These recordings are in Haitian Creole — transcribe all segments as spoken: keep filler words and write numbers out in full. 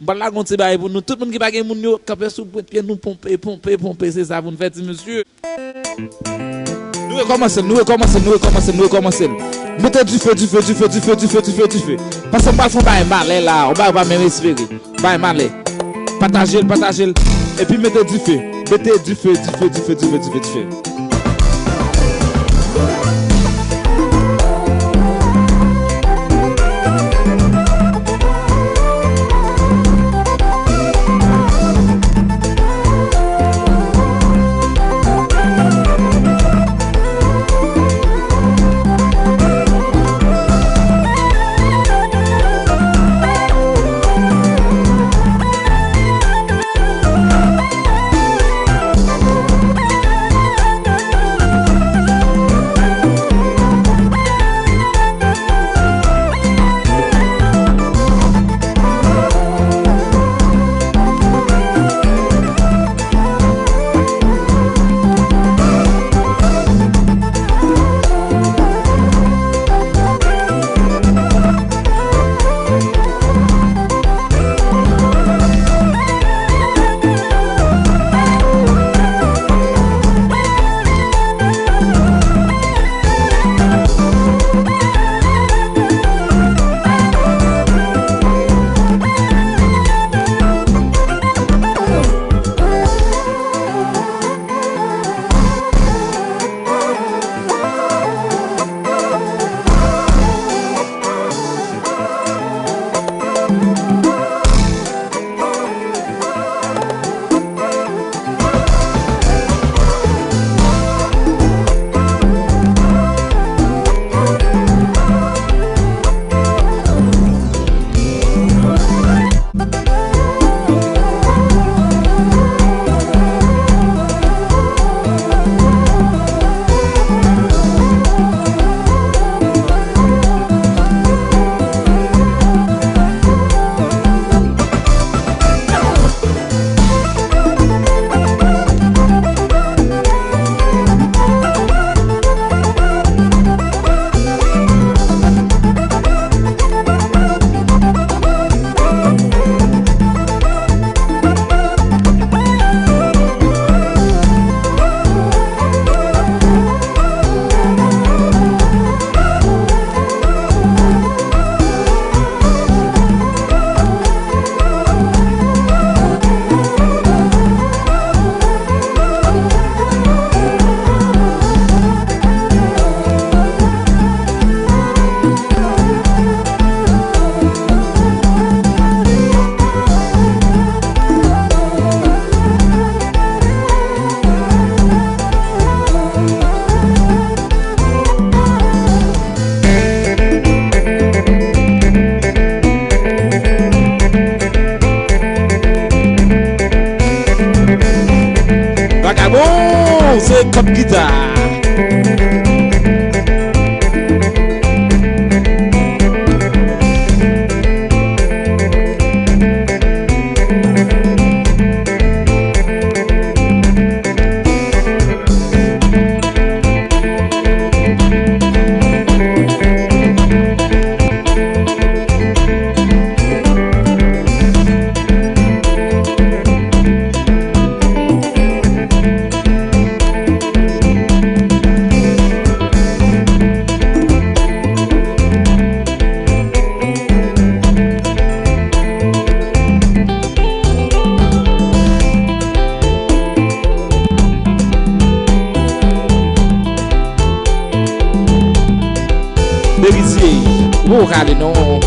M pral lage yon ti bagay pou nou. Tout moun ki pa gen moun yo, kanpe sou pwent pye nou, ponpe, ponpe, ponpe. Se sa pou n fè, ti mesye. Nou rekòmanse l, nou rekòmanse l, nou rekòmanse l, nou rekòmanse l. Mete dife, dife, dife. Paske m pral fè yon bagay malè la, yon bagay ou pa menm espere. Bay malè. Pataje l, pataje l. Epi mete dife. Mete dife, dife, dife, dife, dife, dife. Vagabon, se kòd gita. Berizye, ou poko ale non.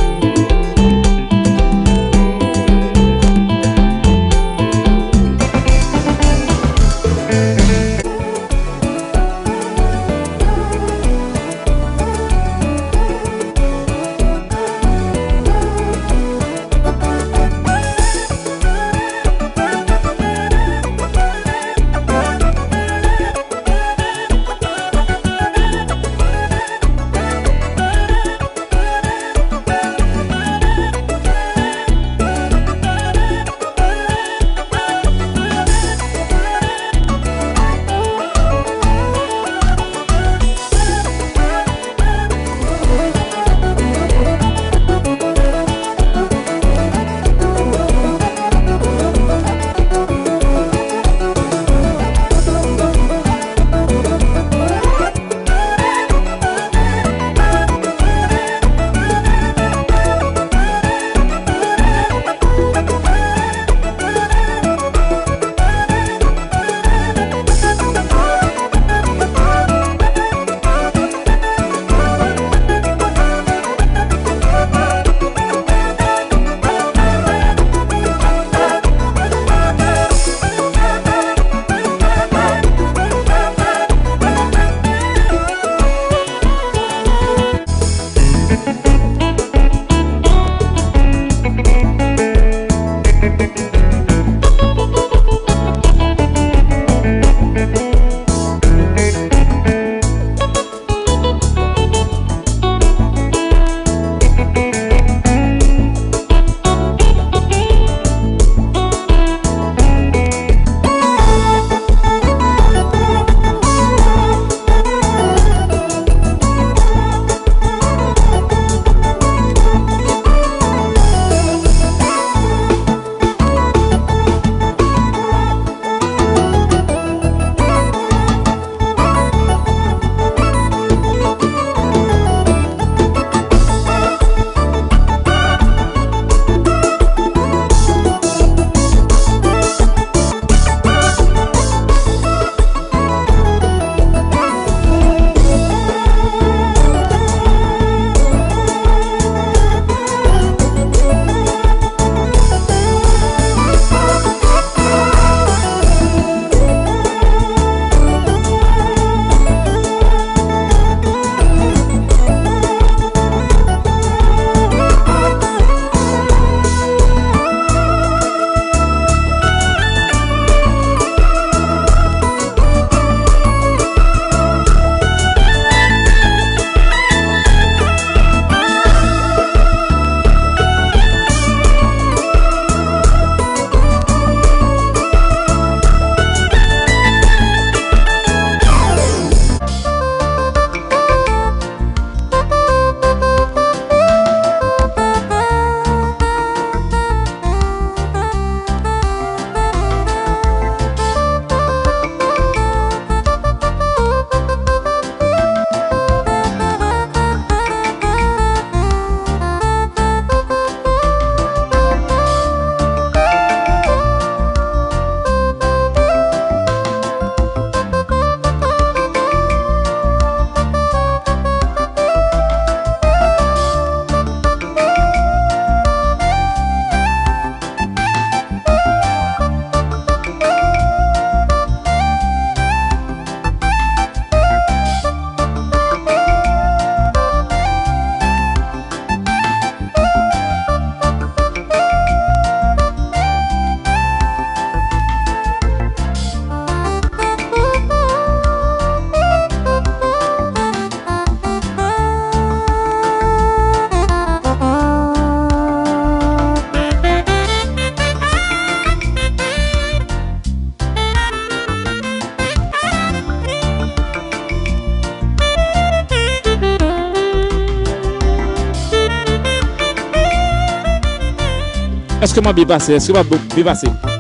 Èske m ap byen pase? Èske m ap byen pase?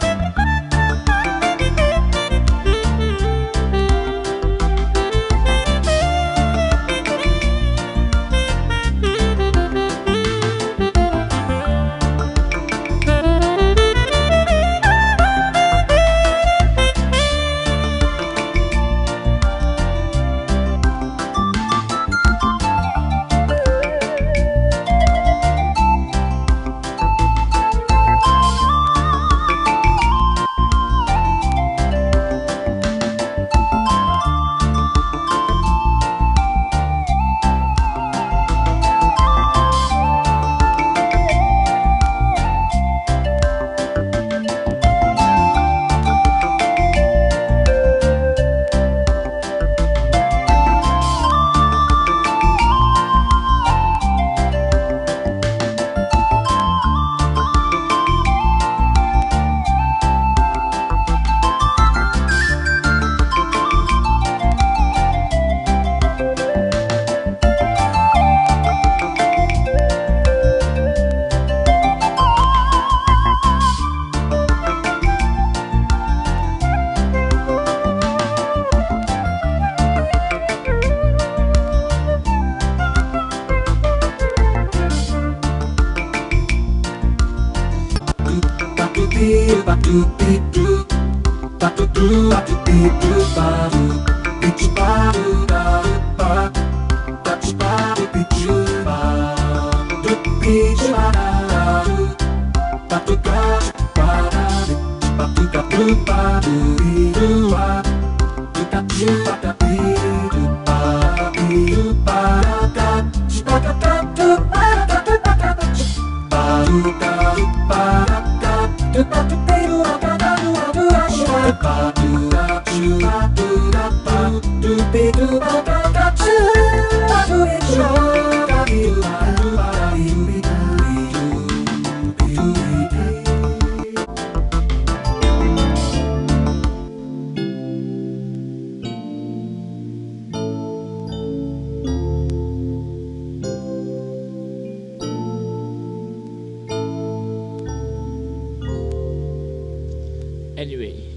Anyway.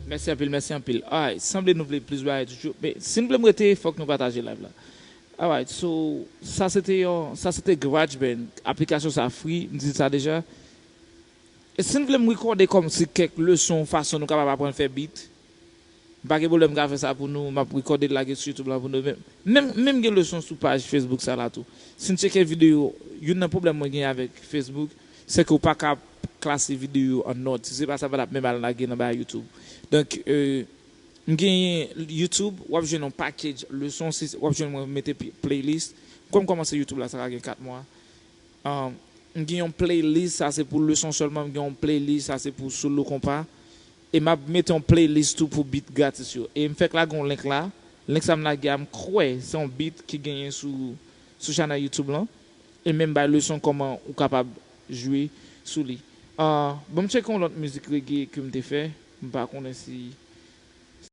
Mèsi anpil, mèsi anpil. Alright, sanble nou vle plis bagay toujou. Men, si n vle m rete, fòk nou pataje live la. Alright, so, sa se te yon, sa se te GarageBand. Aplikasyon sa free, m di sa deja. E si n vle m rekòde kòmsi kèk leson, fason nou kapab aprann fè beat, m pa gen pwoblèm, m ka fè sa pou nou, m ap rekòde l lage sou YouTube la pou nou. Men, menm, menm gen leson sou paj Facebook sa la tou. Si n tcheke videyo, youn nan pwoblèm mwen gen avèk Facebook, se ke w pa ka klase videyo an nòd. Si se pa sa, pa t ap menm al lage nan bagay YouTube. Donk, euh, m genyen YouTube, w ap jwenn yon package leson, si w ap jwenn mwen mete pi-, playlist. Kòm m kòmanse YouTube la, sa ka gen kat mwa. Um, m gen yon playlist, sa se pou leson sèlman, m gen yon playlist, sa se pou solo konpa. E m ap mete yon playlist tou pou beat gratis yo. E m fèk lage yon link la. Link sa m lage a, m kwè se yon beat ki genyen sou, sou chanèl YouTube lan. E menm bay leson kòman ou kapab jwe sou li. Ah, bon, m tcheke yon lòt mizik reggae ke m te fè. M pa konnen si